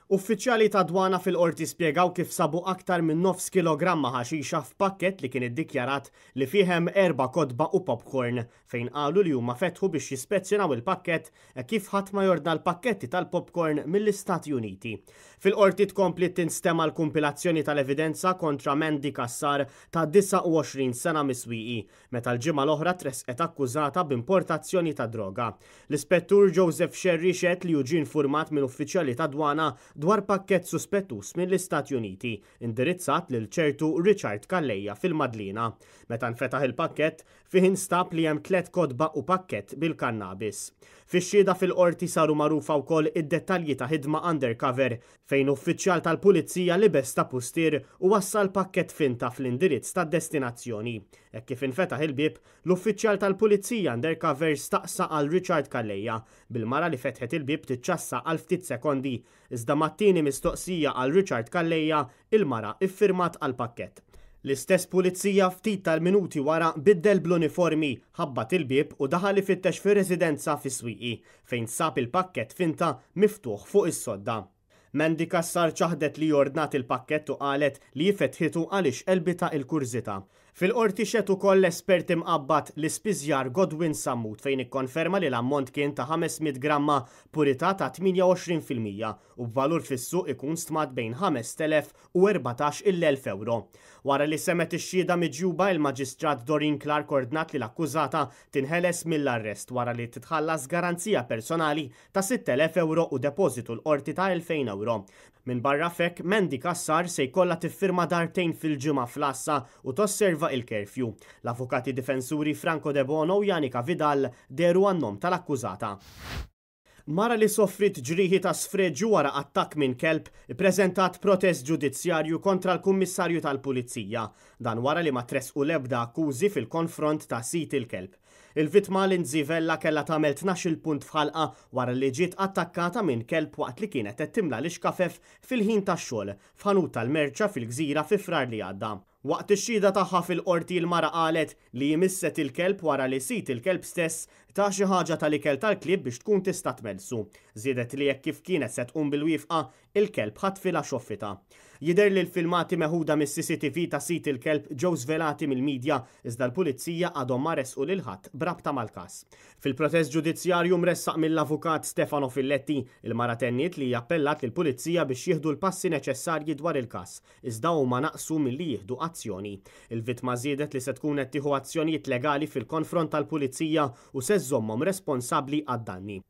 Uffiċjali tad-dwana fil-Qorti spjegaw kif sabu aktar minn nofs kilogramma ħaxixa f'pakkett li kien iddikjarat li fih hemm erba' kotba u popcorn, fejn qalu li huma fetħu biex jispezzjonaw il-pakkett hekk kif ħadd ma jordna l-pakketti tal-popcorn mill-Istati Uniti. Fil-Qorti tkompliet tinstema' l-kumpilazzjoni tal-evidenza kontra Mandy Cassar ta' 29 sena mis-Swieqi, meta l-ġimgħa l-oħra tressqet akkużata b'importazzjoni ta' droga. L-Ispettur Joseph Scerri xehed li hu ġie infurmat minn uffiċjali tad-dwana dwar pakkett suspettuż mill-Istati Uniti, indirizzat lil ċertu Richard Calleja fil-Madliena. Meta nfetaħ il-pakkett, fih instab li hemm tlett kotba u pakkett bil-kannabis. Fix-xhieda fil-Qorti saru magħrufa wkoll id-dettalji ta' ħidma undercover fejn uffiċjal tal-Pulizija libes ta' pustier u wassal pakkett finta fl-indirizz tad-destinazzjoni. Hekk kif infetaħ il-bieb, l-uffiċjal tal-Pulizija undercover staqsa għal Richard Calleja, bil-mara li fetħet il-bieb tiċċassa għal ftit sekondi, iżda mat-tieni mistoqsija għal Richard Calleja, il-mara iffirmat għall-pakkett. L-istess Pulizija ftit tal-minuti wara biddel bl-uniformi, ħabbat il-bieb u daħal ifittex fir-residenza fis-Swieqi, fejn sab il-pakkett finta miftuħ fuq is-sodda. Mandy Cassar ċaħdet li ordnat il-pakkett u qalet li hi fetħitu għaliex qelbitha il-kurżità. Fil-Qorti xehed ukoll l-espert imqabbad, l-ispiżjar Godwin Sammut fejn ikkonferma li l-ammont kien ta' 500 gramma purità ta' 28% u b'valur fis-suq ikun stmat bejn 5,000 u 14,000 ewro. Wara li semgħet ix-xhieda miġjuba, il-Maġistrat Doreen Clarke ordnat li l-akkużata tinħeles mill-arrest wara li titħallas garanzija personali ta' 6,000 ewro u depożitu l-qorti ta' 2,000 ewro. Minbarra f'hekk, Mandy Cassar se jkollha tiffirma darbtejn fil-ġimgħa fl-għassa u tosserva il-curfew. L-avukati difensuri Franco Debono u Janika Vidal dehru għan-nom tal-akkużata. Mara li soffriet ġrieħi ta' sfreġju wara attakk minn kelb ippreżentat protest ġudizzjarju kontra l-Kummissarju tal-Pulizija. Dan wara li ma tressqu l-ebda akkużi fil-konfront ta' sid il-kelb. Il-vittma Lindsay Vella kellha tagħmel 12-il punt f'ħalqha wara li ġiet attakkata minn kelb waqt li kienet qed timla l-ixkafef fil-ħin tax-xogħol f'ħanut tal-merċa fil-Gżira fi Frar li għadda. Waqt ix-xhieda tagħha fil-Qorti l-mara qalet li hi misset il-kelb wara li sid il-kelb stess ta xi ħaġa tal-ikel tal-klieb biex tkun tista' tmellsu. Żiedet li hekk kif kienet se tqum bil-wifqa, il-kelb ħatfilha xoffitha. Jidher li l-filmati meħuda mis-CCTV ta' sid il-kelb ġew żvelati mill-midja iżda l-Pulizija għadhom ma ressqu lil ħadd b'rabta mal-każ. Fil-protest ġudizzjarju mressaq mill-Avukat Stefano Filletti, il-mara tenniet li hija appellat lill-Pulizija biex jieħdu l-passi neċessarji dwar il-każ. iżda huma naqsu milli jieħdu azzjoni. Il-vittma żiedet li se tkun qed tieħu azzjonijiet legali fil-konfront tal-Pulizija u se żżommhom responsabbli għad-danni.